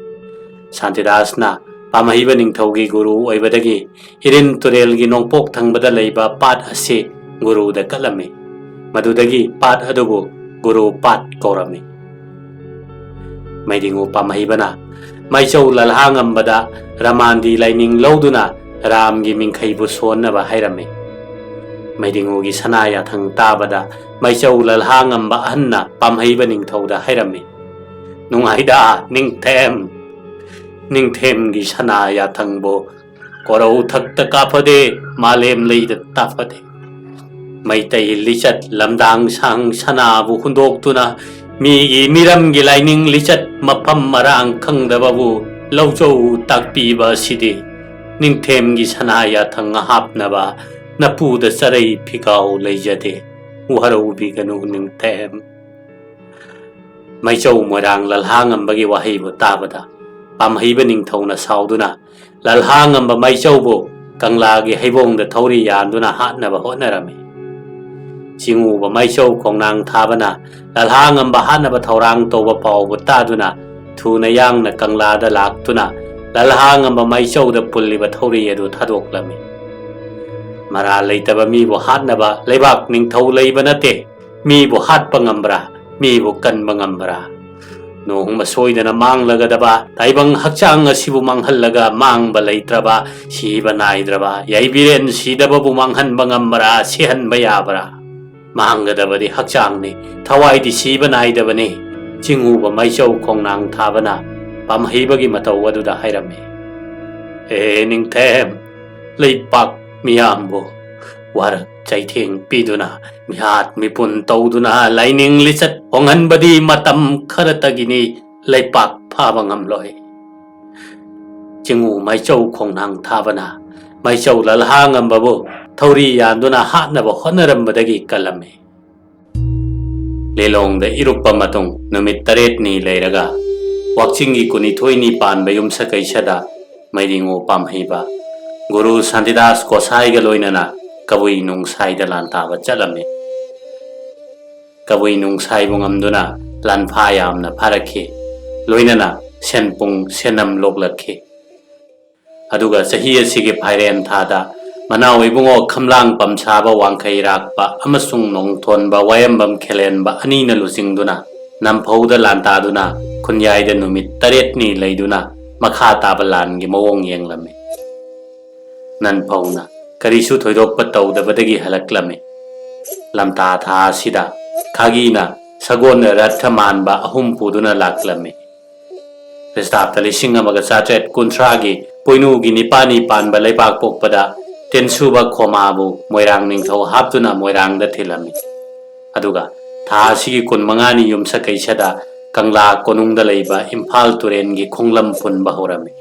ꯁꯥꯟꯇꯤꯗꯥꯁꯅ ꯄꯥꯝꯍꯩꯕ ꯅꯤꯡꯊꯧꯒꯤ ꯒꯨꯔꯨ ꯑꯣꯏꯕꯗꯒꯤ ꯏꯔꯤꯟ ꯇꯨꯔꯦꯜꯒꯤ ꯅꯣꯡꯄꯣꯛ ꯊꯪꯕꯗ ꯂꯩꯕ ꯄꯥꯠ ꯑꯁꯤ ꯒꯨꯔꯨꯗ ꯀꯠꯂꯝꯃꯤ꯫ ꯃꯗꯨꯗꯒꯤ ꯄꯥꯠ ꯑꯗꯨꯕꯨ ꯒꯨꯔꯨ ꯄꯥꯠ ꯀꯧꯔꯝꯃꯤ꯫ ꯃꯩꯗꯤꯡꯉꯨ ꯄꯥꯝꯍꯩꯕꯅ ꯃꯩꯆꯧ ꯂꯜꯍꯥꯉꯝꯕꯗ ꯔꯃꯥꯟꯗꯤ ꯂꯥꯏꯅꯤꯡ ꯂꯧꯗꯨꯅ ꯔꯥꯝꯒꯤ ꯃꯤꯡꯈꯩꯕꯨ ꯁꯣꯟꯅꯕ ꯍꯥꯏꯔꯝꯃꯤ꯫ ꯃꯩꯗꯤꯡꯉꯨꯒꯤ ꯁꯅꯥ ꯌꯥꯊꯪ ꯇꯥꯕꯗ ꯃꯩꯆꯧ ꯂꯜꯍꯥꯉꯝꯕ ꯑꯍꯟꯅ ꯄꯥꯝꯍꯩꯕ ꯅꯤꯡꯊꯧꯗ ꯍꯥꯏꯔꯝꯃꯤ, "ꯅꯨꯡꯉꯥꯏꯗ ꯅꯤꯡꯊꯦꯝ, ꯅꯤꯡꯊꯦꯝꯒꯤ ꯁꯅꯥ ꯌꯥꯊꯪꯕꯨ ꯀꯣꯔꯧ ꯊꯛꯇ ꯀꯥꯐꯗꯦ, ꯃꯥꯂꯦꯝ ꯂꯩꯗ ꯇꯥꯐꯗꯦ꯫ ꯃꯩꯇꯩ ꯂꯤꯆꯠ ꯂꯝꯗꯥꯡ ꯁꯥꯡ ꯁꯅꯥꯕꯨ ꯍꯨꯟꯗꯣꯛꯇꯨꯅ ꯃꯤꯒꯤ ꯃꯤꯔꯝꯒꯤ ꯂꯥꯏꯅꯤꯡ ꯂꯤꯆꯠ ꯃꯐꯝ ꯃꯔꯥꯡ ꯈꯪꯗꯕꯕꯨ ꯂꯧꯖꯧ ꯇꯥꯛꯄꯤꯕ ꯑꯁꯤꯗꯤ ꯅꯤꯡꯊꯦꯝꯒꯤ ꯁꯅꯥ ꯌꯥꯊꯪ ꯍꯥꯞꯅꯕ ꯅꯄꯨꯗ ꯆꯔꯩ ꯐꯤꯒꯥꯎ ꯂꯩꯖꯗꯦ꯫ ꯋꯥꯔꯧꯕꯤꯒꯅꯨ ꯅꯤꯡꯊꯦꯝ꯫" ꯃꯩꯆꯧ ꯃꯣꯏꯔꯥꯡ ꯂꯜꯍꯥꯉꯝꯕꯒꯤ ꯋꯥꯍꯩꯕꯨ ꯇꯥꯕꯗ ꯄꯥꯝꯍꯩꯕ ꯅꯤꯡꯊꯧꯅ ꯁꯥꯎꯗꯨꯅ ꯂꯜꯍꯥꯉꯝꯕ ꯃꯩꯆꯧꯕꯨ ꯀꯪꯂꯥꯒꯤ ꯍꯩꯕꯣꯡꯗ ꯊꯧꯔꯤ ꯌꯥꯟꯗꯨꯅ ꯍꯥꯠꯅꯕ ꯍꯣꯠꯅꯔꯝꯃꯤ꯫ ꯆꯤꯡꯎꯕ ꯃꯥꯏꯆꯧ ꯈꯣꯡꯅꯥꯡ ꯊꯥꯕꯅ ꯂꯜꯍꯥ ꯉꯝꯕ ꯍꯥꯠꯅꯕ ꯊꯧꯔꯥꯡ ꯇꯧꯕ ꯄꯥꯎꯕꯨ ꯇꯥꯗꯨꯅ ꯊꯨꯅ ꯌꯥꯡꯅ ꯀꯪꯂꯥꯗ ꯂꯥꯛꯇꯨꯅ ꯂꯜꯍꯥ ꯉꯝꯕ ꯃꯥꯏꯆꯧꯗ ꯄꯨꯜꯂꯤꯕ ꯊꯧꯔꯤ ꯑꯗꯨ ꯊꯥꯗꯣꯛꯂꯝꯃꯤ꯫ ꯃꯔꯥꯜ ꯂꯩꯇꯕ ꯃꯤꯕꯨ ꯍꯥꯠꯅꯕ ꯂꯩꯕꯥꯛ ꯅꯤꯡꯊꯧ ꯂꯩꯕ ꯅꯠꯇꯦ꯫ ꯃꯤꯕꯨ ꯍꯥꯠꯄ ꯉꯝꯕ꯭ꯔꯥ? ꯃꯤꯕꯨ ꯀꯟꯕ ꯉꯝꯕ꯭ꯔꯥ? ꯅꯣꯡꯃ ꯁꯣꯏꯗꯅ ꯃꯥꯡꯂꯒꯗꯕ ꯇꯥꯏꯕꯪ ꯍꯛꯆꯥꯡ ꯑꯁꯤꯕꯨ ꯃꯥꯡꯍꯜꯂꯒ ꯃꯥꯡꯕ ꯂꯩꯇ꯭ꯔꯕ, ꯁꯤꯕ ꯅꯥꯏꯗ꯭ꯔꯕ ꯌꯥꯏꯕꯤꯔꯦꯟ ꯁꯤꯗꯕꯕꯨ ꯃꯥꯡꯍꯟꯕ ꯉꯝꯕ꯭ꯔꯥ? ꯁꯤꯍꯟꯕ ꯌꯥꯕ꯭ꯔꯥ? ꯃꯥꯡꯒꯗꯕꯗꯤ ꯍꯛꯆꯥꯡꯅꯤ, ꯊꯋꯥꯏꯗꯤ ꯁꯤꯕ ꯅꯥꯏꯗꯕꯅꯤ꯫ ꯆꯤꯡꯎꯕ ꯃꯥꯏꯆꯧ ꯈꯣꯡꯅꯥꯡ ꯊꯥꯕꯅ ꯄꯥꯝꯍꯩꯕꯒꯤ ꯃꯇꯧ ꯑꯗꯨꯗ ꯍꯥꯏꯔꯝꯃꯤ꯫ ꯍꯦ ꯅꯤꯡꯊꯦꯝ, ꯂꯩꯄꯥꯛ ꯃꯤꯌꯥꯝꯕꯨ ꯋꯥꯔꯛ ꯆꯩꯊꯦꯡ ꯄꯤꯗꯨꯅ, ꯃꯤꯍꯥꯠ ꯃꯤꯄꯨꯟ ꯇꯧꯗꯨꯅ ꯂꯥꯏꯅꯤꯡ ꯂꯤꯆꯠ ꯍꯣꯡꯍꯟꯕꯗꯤ ꯃꯇꯝ ꯈꯔꯇꯒꯤꯅꯤ, ꯂꯩꯄꯥꯛ ꯐꯥꯕ ꯉꯝꯂꯣꯏ꯫ ꯆꯤꯡꯎ ꯃꯥꯏꯆꯧ ꯈꯣꯡꯅꯥꯡ ꯊꯥꯕꯅ ꯃꯥꯏꯆꯧ ꯂꯜꯍꯥ ꯉꯝꯕꯕꯨ ꯊꯧꯔꯤ ꯌꯥꯟꯗꯨꯅ ꯍꯥꯠꯅꯕ ꯍꯣꯠꯅꯔꯝꯕꯗꯒꯤ ꯀꯜꯂꯝꯃꯤ꯫ ꯂꯤꯂꯣꯡꯗ ꯏꯔꯨꯞꯄ ꯃꯇꯨꯡ ꯅꯨꯃꯤꯠ ꯇꯔꯦꯠꯅꯤ ꯂꯩꯔꯒ ꯋꯥꯛꯆꯤꯡꯒꯤ ꯀꯨꯟꯅꯤꯊꯣꯏꯅꯤ ꯄꯥꯟꯕ ꯌꯨꯝꯁꯀꯩꯁꯗ ꯃꯩꯔꯤꯉꯣ ꯄꯥꯝꯍꯩꯕ ꯒꯨꯔꯨ ꯁꯥꯟꯇꯤꯗꯥꯁ ꯒꯣꯁꯥꯏꯒ ꯂꯣꯏꯅꯅ ꯀꯕꯨꯏ ꯅꯨꯡꯁꯥꯏꯗ ꯂꯥꯟꯇꯥꯕ ꯆꯠꯂꯝꯃꯤ꯫ ꯀꯕꯨꯏ ꯅꯨꯡꯁꯥꯏꯕꯨ ꯉꯝꯗꯨꯅ ꯂꯥꯟꯐꯥ ꯌꯥꯝꯅ ꯐꯥꯔꯛꯈꯤ꯫ ꯂꯣꯏꯅꯅ ꯁꯦꯟꯄꯨꯡ ꯁꯦꯟꯅꯝ ꯂꯣꯛꯂꯛꯈꯤ꯫ ꯑꯗꯨꯒ ꯆꯍꯤ ꯑꯁꯤꯒꯤ ꯐꯥꯏꯔꯦꯟ ꯊꯥꯗ ꯃꯅꯥꯎ ꯏꯕꯨꯡꯉꯣ ꯈꯝꯂꯥꯡ ꯄꯝꯁꯥꯕ ꯋꯥꯡꯈꯩꯔꯥꯛꯄ ꯑꯃꯁꯨꯡ ꯅꯣꯡꯊꯣꯟꯕ ꯋꯥꯌꯦꯝꯕꯝ ꯈꯦꯂꯦꯟꯕ ꯑꯅꯤꯅ ꯂꯨꯆꯤꯡꯗꯨꯅ ꯅꯝꯐꯧꯗ ꯂꯥꯟꯇꯥꯗꯨꯅ ꯈꯨꯟꯌꯥꯏꯗ ꯅꯨꯃꯤꯠ ꯇꯔꯦꯠꯅꯤ ꯂꯩꯗꯨꯅ ꯃꯈꯥ ꯇꯥꯕ ꯂꯥꯟꯒꯤ ꯃꯑꯣꯡ ꯌꯦꯡꯂꯝꯃꯤ꯫ ꯅꯟꯐꯧꯅ ꯀꯔꯤꯁꯨ ꯊꯣꯏꯗꯣꯛꯄ ꯇꯧꯗꯕꯗꯒꯤ ꯍꯜꯂꯛꯂꯝꯃꯤ꯫ ꯂꯝꯇꯥ ꯊꯥ ꯑꯁꯤꯗ ꯈꯥꯒꯤꯅ ꯁꯒꯣꯜ ꯔꯊ ꯃꯥꯟꯕ ꯑꯍꯨꯝ ꯄꯨꯗꯨꯅ ꯂꯥꯛꯂꯝꯃꯤ꯫ ꯈ꯭ꯔꯤꯁꯇꯥꯕꯇ ꯂꯤꯁꯤꯡ ꯑꯃꯒ ꯆꯥꯇ꯭ꯔꯦꯠ ꯀꯨꯟꯊ꯭ꯔꯥꯒꯤ ꯄꯣꯏꯅꯨꯒꯤ ꯅꯤꯄꯥꯅꯤ ꯄꯥꯟꯕ ꯂꯩꯕꯥꯛ ꯄꯣꯛꯄꯗ ꯇꯦꯟꯁꯨꯕ ꯈꯣꯃꯥꯕꯨ ꯃꯣꯏꯔꯥꯡ ꯅꯤꯡꯊꯧ ꯍꯥꯞꯇꯨꯅ ꯃꯣꯏꯔꯥꯡꯗ ꯊꯤꯜꯂꯝꯃꯤ꯫ ꯑꯗꯨꯒ ꯊꯥ ꯑꯁꯤꯒꯤ ꯀꯨꯟꯃꯉꯥꯅꯤ ꯌꯨꯝꯁꯀꯩꯁꯗ ꯀꯪꯂꯥ ꯀꯣꯅꯨꯡꯗ ꯂꯩꯕ ꯏꯝꯐꯥꯜ ꯇꯨꯔꯦꯟꯒꯤ ꯈꯣꯡꯂꯝ ꯄꯨꯟꯕ ꯍꯧꯔꯝꯃꯤ꯫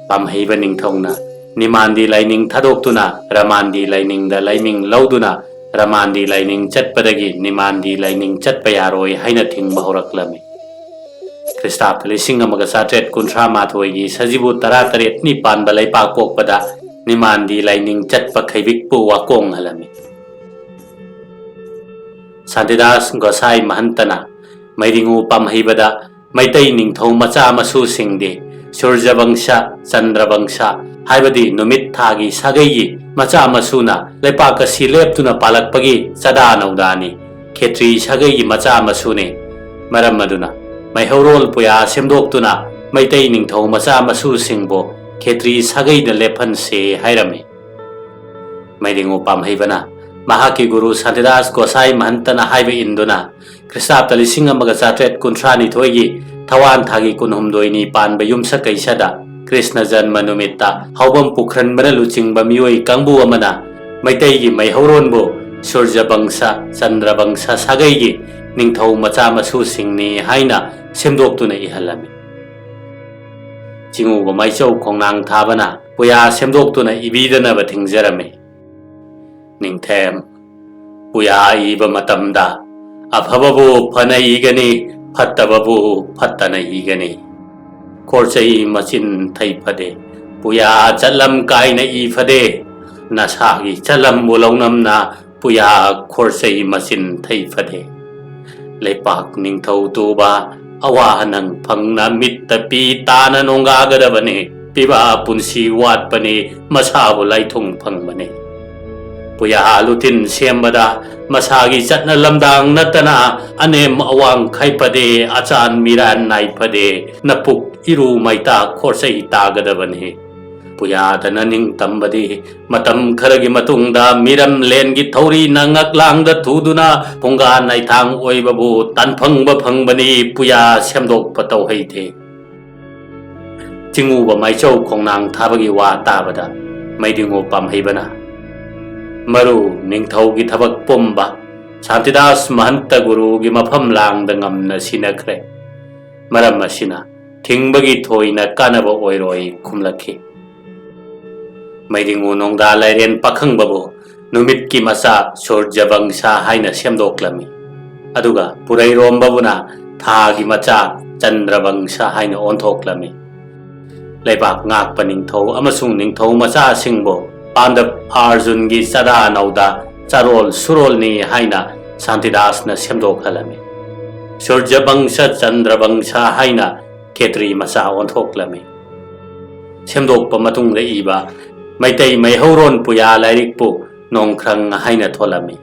ꯄꯥꯝꯍꯩꯕ ꯅꯤꯡꯊꯧꯅ ꯅꯤꯃꯥꯟꯗꯤ ꯂꯥꯏꯅꯤꯡ ꯊꯥꯗꯣꯛꯇꯨꯅ ꯔꯃꯥꯟꯗꯤ ꯂꯥꯏꯅꯤꯡꯗ ꯂꯥꯏꯃꯤꯡ ꯂꯧꯗꯨꯅ ꯔꯃꯥꯟꯗꯤ ꯂꯥꯏꯅꯤꯡ ꯆꯠꯄꯗꯒꯤ ꯅꯤꯃꯥꯟꯗꯤ ꯂꯥꯏꯅꯤꯡ ꯆꯠꯄ ꯌꯥꯔꯣꯏ ꯍꯥꯏꯅ ꯊꯤꯡꯕ ꯍꯧꯔꯛꯂꯝꯃꯤ꯫ ꯈ꯭ꯔꯤꯁꯇꯥꯕ ꯂꯤꯁꯤꯡ ꯑꯃꯒ ꯆꯥꯇ꯭ꯔꯦꯠ ꯀꯨꯟꯊ꯭ꯔꯥ ꯃꯥꯊꯣꯏꯒꯤ ꯁꯖꯤꯕꯨ ꯇꯔꯥꯇꯔꯦꯠꯅꯤ ꯄꯥꯟꯕ ꯂꯩꯄꯥꯛ ꯄꯣꯛꯄꯗ ꯅꯤꯃꯥꯟꯗꯤ ꯂꯥꯏꯅꯤꯡ ꯆꯠꯄ ꯈꯩꯕꯤꯛꯄꯨ ꯋꯥꯀꯣꯡꯍꯜꯂꯝꯃꯤ꯫ ꯁꯥꯟꯇꯤꯗꯥꯁ ꯒꯣꯁꯥꯏ ꯃꯍꯟꯇꯅ ꯃꯩꯔꯤꯉꯨ ꯄꯥꯝꯍꯩꯕꯗ ꯃꯩꯇꯩ ꯅꯤꯡꯊꯧ ꯃꯆꯥ ꯃꯁꯨꯁꯤꯡꯗꯤ ꯁꯨꯔꯖꯕꯪꯁ, ꯆꯟꯗ꯭ꯔꯕꯪꯁ, ꯍꯥꯏꯕꯗꯤ ꯅꯨꯃꯤꯠ ꯊꯥꯒꯤ ꯁꯥꯒꯩꯒꯤ ꯃꯆꯥ ꯃꯁꯨꯅ ꯂꯩꯄꯥꯛ ꯑꯁꯤ ꯂꯦꯞꯇꯨꯅ ꯄꯥꯜꯂꯛꯄꯒꯤ ꯆꯗꯥ ꯅꯧꯗꯥꯅꯤ꯫ ꯈꯦꯇ꯭ꯔꯤ ꯁꯥꯒꯩꯒꯤ ꯃꯆꯥ ꯃꯁꯨꯅꯤ꯫ ꯃꯔꯝ ꯑꯗꯨꯅ ꯃꯩꯍꯧꯔꯣꯜ ꯄꯨꯌꯥ ꯁꯦꯝꯗꯣꯛꯇꯨꯅ ꯃꯩꯇꯩ ꯅꯤꯡꯊꯧ ꯃꯆꯥ ꯃꯁꯨꯁꯤꯡꯕꯨ ꯈꯦꯇ꯭ꯔꯤ ꯁꯥꯒꯩꯗ ꯂꯦꯞꯍꯟꯁꯦ ꯍꯥꯏꯔꯝꯃꯤ꯫ ꯃꯩꯔꯤꯉꯨ ꯄꯥꯝꯍꯩꯕꯅ ꯃꯍꯥꯛꯀꯤ ꯒꯨꯔꯨ ꯁꯥꯟꯇꯤꯗꯥꯁ ꯒꯣꯁꯥꯏ ꯃꯍꯟꯇꯅ ꯍꯥꯏꯕ ꯏꯟꯗꯨꯅ ꯈ꯭ꯔꯤꯁꯇꯥꯕꯇ ꯂꯤꯁꯤꯡ ꯑꯃꯒ ꯆꯥꯇ꯭ꯔꯦꯠ ꯀꯨꯟꯊ꯭ꯔꯥ ꯅꯤꯊꯣꯏꯒꯤ ꯊꯋꯥꯟ ꯊꯥꯒꯤ ꯀꯨꯟꯍꯨꯝꯗꯣꯏꯅꯤ ꯄꯥꯟꯕ ꯌꯨꯝꯁꯀꯩꯁꯗ ꯀ꯭ꯔꯤꯁꯅ ꯖꯟꯃ ꯅꯨꯃꯤꯠꯇ ꯍꯥꯎꯕꯝ ꯄꯨꯈ꯭ꯔꯟꯕꯅ ꯂꯨꯆꯤꯡꯕ ꯃꯤꯑꯣꯏ ꯀꯥꯡꯕꯨ ꯑꯃꯅ ꯃꯩꯇꯩꯒꯤ ꯃꯩꯍꯧꯔꯣꯟꯕꯨ ꯁꯨꯔꯖꯕꯪꯁ, ꯆꯟꯗ꯭ꯔꯕꯪꯁ ꯁꯥꯒꯩꯒꯤ ꯅꯤꯡꯊꯧ ꯃꯆꯥ ꯃꯁꯨꯁꯤꯡꯅꯤ ꯍꯥꯏꯅ ꯁꯦꯝꯗꯣꯛꯇꯨꯅ ꯏꯍꯜꯂꯝꯃꯤ꯫ ꯆꯤꯡꯉꯨꯕ ꯃꯥꯏꯆꯧ ꯈꯣꯡꯅꯥꯡ ꯊꯥꯕꯅ ꯄꯨꯌꯥ ꯁꯦꯝꯗꯣꯛꯇꯨꯅ ꯏꯕꯤꯗꯅꯕ ꯊꯤꯡꯖꯔꯝꯃꯤ꯫ ꯅꯤꯡꯊꯦꯝ, ꯄꯨꯌꯥ ꯏꯕ ꯃꯇꯝꯗ ꯑꯐꯕꯕꯨ ꯐꯅ ꯏꯒꯅꯤ, ꯐꯠꯇꯕꯕꯨ ꯐꯠꯇꯅ ꯏꯒꯅꯤ꯫ ꯈꯣꯔꯆꯩ ꯃꯆꯤꯟ ꯊꯩ ꯐꯗꯦ, ꯄꯨꯌꯥ ꯆꯠꯂꯝ ꯀꯥꯏꯅ ꯏ ꯐꯗꯦ, ꯅꯁꯥꯒꯤ ꯆꯠꯂꯝꯕꯨ ꯂꯧꯅꯝꯅ ꯄꯨꯌꯥ ꯈꯣꯔꯆꯩ ꯃꯆꯤꯟ ꯊꯩ ꯐꯗꯦ꯫ ꯂꯩꯄꯥꯛ ꯅꯤꯡꯊꯧ ꯇꯨꯕ ꯑꯋꯥ ꯅꯪ ꯐꯪꯅ ꯃꯤꯠꯇ ꯄꯤ ꯇꯥꯅ ꯅꯣꯡꯒꯥꯒꯗꯕꯅꯤ꯫ ꯄꯤꯕ ꯄꯨꯟꯁꯤ ꯋꯥꯠꯄꯅꯤ, ꯃꯁꯥꯕꯨ ꯂꯥꯏꯊꯨꯡ ꯐꯪꯕꯅꯤ꯫ ꯄꯨꯌꯥ ꯂꯨꯇꯤꯟ ꯁꯦꯝꯕꯗ ꯃꯁꯥꯒꯤ ꯆꯠꯅ ꯂꯝꯗꯥꯡ ꯅꯠꯇꯅ ꯑꯅꯦꯝ ꯑꯋꯥꯡ ꯈꯥꯏꯐꯗꯦ, ꯑꯆꯥꯟ ꯃꯤꯔꯥꯟ ꯅꯥꯏꯐꯗꯦ, ꯅꯄꯨꯛ ꯏꯔꯨ ꯃꯩꯇꯥ ꯈꯣꯔꯆꯩ ꯇꯥꯒꯗꯕꯅꯤ꯫ ꯄꯨꯌꯥꯗꯅ ꯅꯤꯡꯇꯝꯕꯗꯤ ꯃꯇꯝ ꯈꯔꯒꯤ ꯃꯇꯨꯡꯗ ꯃꯤꯔꯝꯂꯦꯟꯒꯤ ꯊꯧꯔꯤꯅ ꯉꯛꯂꯥꯡꯗ ꯊꯨꯗꯨꯅ ꯐꯨꯡꯒꯥ ꯅꯥꯏꯊꯥꯡ ꯑꯣꯏꯕꯕꯨ ꯇꯥꯟꯐꯪꯕ ꯐꯪꯕꯅꯤ, ꯄꯨꯌꯥ ꯁꯦꯝꯗꯣꯛꯄ ꯇꯧꯍꯩꯗꯦ꯫ ꯆꯤꯡꯉꯨꯕ ꯃꯥꯏꯆꯧ ꯈꯣꯡꯅꯥꯡ ꯊꯥꯕꯒꯤ ꯋꯥ ꯇꯥꯕꯗ ꯃꯩꯗꯤꯡꯉꯨ ꯄꯥꯝꯍꯩꯕꯅ ꯃꯔꯨ ꯅꯤꯡꯊꯧꯒꯤ ꯊꯕꯛ ꯄꯨꯝꯕ ꯁꯥꯟꯇꯤꯗꯥꯁ ꯃꯍꯟꯇ ꯒꯨꯔꯨꯒꯤ ꯃꯐꯝ ꯂꯥꯡꯗ ꯉꯝꯅ ꯁꯤꯟꯅꯈ꯭ꯔꯦ꯫ ꯃꯔꯝ ꯑꯁꯤꯅ ꯊꯤꯡꯕꯒꯤ ꯊꯣꯏꯅ ꯀꯥꯟꯅꯕ ꯑꯣꯏꯔꯣꯏ ꯈꯨꯝꯂꯛꯈꯤ꯫ ꯃꯩꯗꯤꯡꯉꯨ ꯅꯣꯡꯗꯥ ꯂꯥꯏꯔꯦꯟ ꯄꯥꯈꯪꯕꯕꯨ ꯅꯨꯃꯤꯠꯀꯤ ꯃꯆꯥ ꯁꯨꯔꯖꯕꯪꯁꯥ ꯍꯥꯏꯅ ꯁꯦꯝꯗꯣꯛꯂꯝꯃꯤ꯫ ꯑꯗꯨꯒ ꯄꯨꯔꯩꯔꯣꯝꯕꯕꯨꯅ ꯊꯥꯒꯤ ꯃꯆꯥ ꯆꯟꯗ꯭ꯔꯕꯪꯁꯥ ꯍꯥꯏꯅ ꯑꯣꯟꯊꯣꯛꯂꯝꯃꯤ꯫ ꯂꯩꯕꯥꯛ ꯉꯥꯛꯄ ꯅꯤꯡꯊꯧ ꯑꯃꯁꯨꯡ ꯅꯤꯡꯊꯧ ꯃꯆꯥꯁꯤꯡꯕꯨ ꯄꯥꯟꯗꯕ ꯑꯥꯔꯖꯨꯟꯒꯤ ꯆꯗꯥ ꯅꯧꯗꯥ ꯆꯥꯔꯣꯜ ꯁꯨꯔꯣꯜꯅꯤ ꯍꯥꯏꯅ ꯁꯥꯟꯇꯤꯗꯥꯁꯅ ꯁꯦꯝꯗꯣꯛꯍꯜꯂꯝꯃꯤ꯫ ꯁꯨꯔꯖꯕꯪꯁ ꯆꯟꯗ꯭ꯔꯕꯪꯁ ꯍꯥꯏꯅ ꯈꯦꯇ꯭ꯔꯤ ꯃꯆꯥ ꯑꯣꯟꯊꯣꯛꯂꯝꯃꯤ꯫ ꯁꯦꯝꯗꯣꯛꯄ ꯃꯇꯨꯡꯗ ꯏꯕ ꯃꯩꯇꯩ ꯃꯩꯍꯧꯔꯣꯟ ꯄꯨꯌꯥ ꯂꯥꯏꯔꯤꯛꯄꯨ ꯅꯣꯡꯈ꯭ꯔꯪ ꯍꯥꯏꯅ ꯊꯣꯜꯂꯝꯃꯤ꯫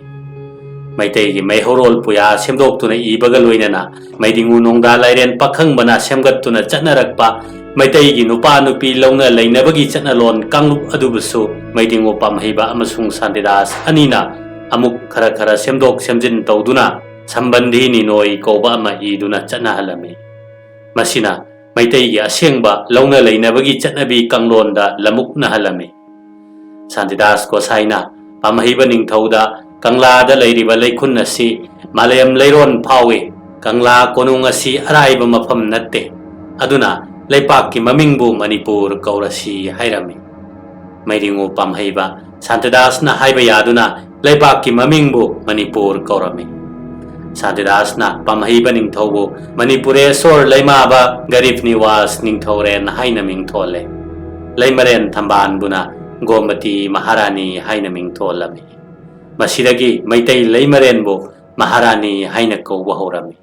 ꯃꯩꯇꯩꯒꯤ ꯃꯩꯍꯧꯔꯣꯜ ꯄꯨꯌꯥ ꯁꯦꯝꯗꯣꯛꯇꯨꯅ ꯏꯕꯒ ꯂꯣꯏꯅꯅ ꯃꯩꯗꯤꯡꯉꯨ ꯅꯣꯡꯗꯥ ꯂꯥꯏꯔꯦꯟ ꯄꯥꯈꯪꯕꯅ ꯁꯦꯝꯒꯠꯇꯨꯅ ꯆꯠꯅꯔꯛꯄ ꯃꯩꯇꯩꯒꯤ ꯅꯨꯄꯥ ꯅꯨꯄꯤ ꯂꯧꯅ ꯂꯩꯅꯕꯒꯤ ꯆꯠꯅꯂꯣꯟ ꯀꯥꯡꯂꯨꯞ ꯑꯗꯨꯕꯨꯁꯨ ꯃꯩꯗꯤꯡꯉꯨ ꯄꯥꯝꯍꯩꯕ ꯑꯃꯁꯨꯡ ꯁꯥꯟꯇꯤꯗꯥꯁ ꯑꯅꯤꯅ ꯑꯃꯨꯛ ꯈꯔ ꯈꯔ ꯁꯦꯝꯗꯣꯛ ꯁꯦꯝꯖꯤꯟ ꯇꯧꯗꯨꯅ ꯁꯝꯕꯟꯙꯤ ꯅꯤꯅꯣꯏ ꯀꯧꯕ ꯑꯃ ꯏꯗꯨꯅ ꯆꯠꯅꯍꯜꯂꯝꯃꯤ꯫ ꯃꯁꯤꯅ ꯃꯩꯇꯩꯒꯤ ꯑꯁꯦꯡꯕ ꯂꯧꯅ ꯂꯩꯅꯕꯒꯤ ꯆꯠꯅꯕꯤ ꯀꯥꯡꯂꯣꯟꯗ ꯂꯃꯨꯛꯅꯍꯜꯂꯝꯃꯤ꯫ ꯁꯥꯟꯇꯤꯗꯥꯁ ꯒꯣꯁꯥꯏꯅ ꯄꯥꯝꯍꯩꯕ ꯅꯤꯡꯊꯧꯗ ꯀꯪꯂꯥꯗ ꯂꯩꯔꯤꯕ ꯂꯩꯈꯨꯟ ꯑꯁꯤ ꯃꯥꯂꯦꯝ ꯂꯩꯔꯣꯟ ꯐꯥꯎꯏ꯫ ꯀꯪꯂꯥ ꯀꯣꯅꯨꯡ ꯑꯁꯤ ꯑꯔꯥꯏꯕ ꯃꯐꯝ ꯅꯠꯇꯦ꯫ ꯑꯗꯨꯅ ꯂꯩꯄꯥꯛꯀꯤ ꯃꯃꯤꯡꯕꯨ ꯃꯅꯤꯄꯨꯔ ꯀꯧꯔꯁꯤ ꯍꯥꯏꯔꯝꯃꯤ꯫ ꯃꯩꯗꯤꯡꯉꯨ ꯄꯥꯝꯍꯩꯕ ꯁꯥꯟꯇꯤꯗꯥꯁꯅ ꯍꯥꯏꯕ ꯌꯥꯗꯨꯅ ꯂꯩꯄꯥꯛꯀꯤ ꯃꯃꯤꯡꯕꯨ ꯃꯅꯤꯄꯨꯔ ꯀꯧꯔꯝꯃꯤ꯫ ꯁꯥꯟꯇꯤꯗꯥꯁꯅ ꯄꯥꯝꯍꯩꯕ ꯅꯤꯡꯊꯧꯕꯨ ꯃꯅꯤꯄꯨꯔꯦꯁꯣꯔ ꯂꯩꯃꯥꯕ ꯒꯔꯤꯕ ꯅꯤꯋꯥꯁ ꯅꯤꯡꯊꯧꯔꯦꯟ ꯍꯥꯏꯅ ꯃꯤꯡꯊꯣꯜꯂꯦ꯫ ꯂꯩꯃꯔꯦꯟ ꯊꯝꯕꯥꯜꯕꯨꯅ ꯒꯣꯃꯇꯤ ꯃꯍꯥꯔꯥꯅꯤ ꯍꯥꯏꯅ ꯃꯤꯡꯊꯣꯜꯂꯝꯃꯤ꯫ ꯃꯁꯤꯗꯒꯤ ꯃꯩꯇꯩ ꯂꯩꯃꯔꯦꯟꯕꯨ ꯃꯍꯥꯔꯥꯅꯤ ꯍꯥꯏꯅ ꯀꯧꯕ ꯍꯧꯔꯝꯃꯤ꯫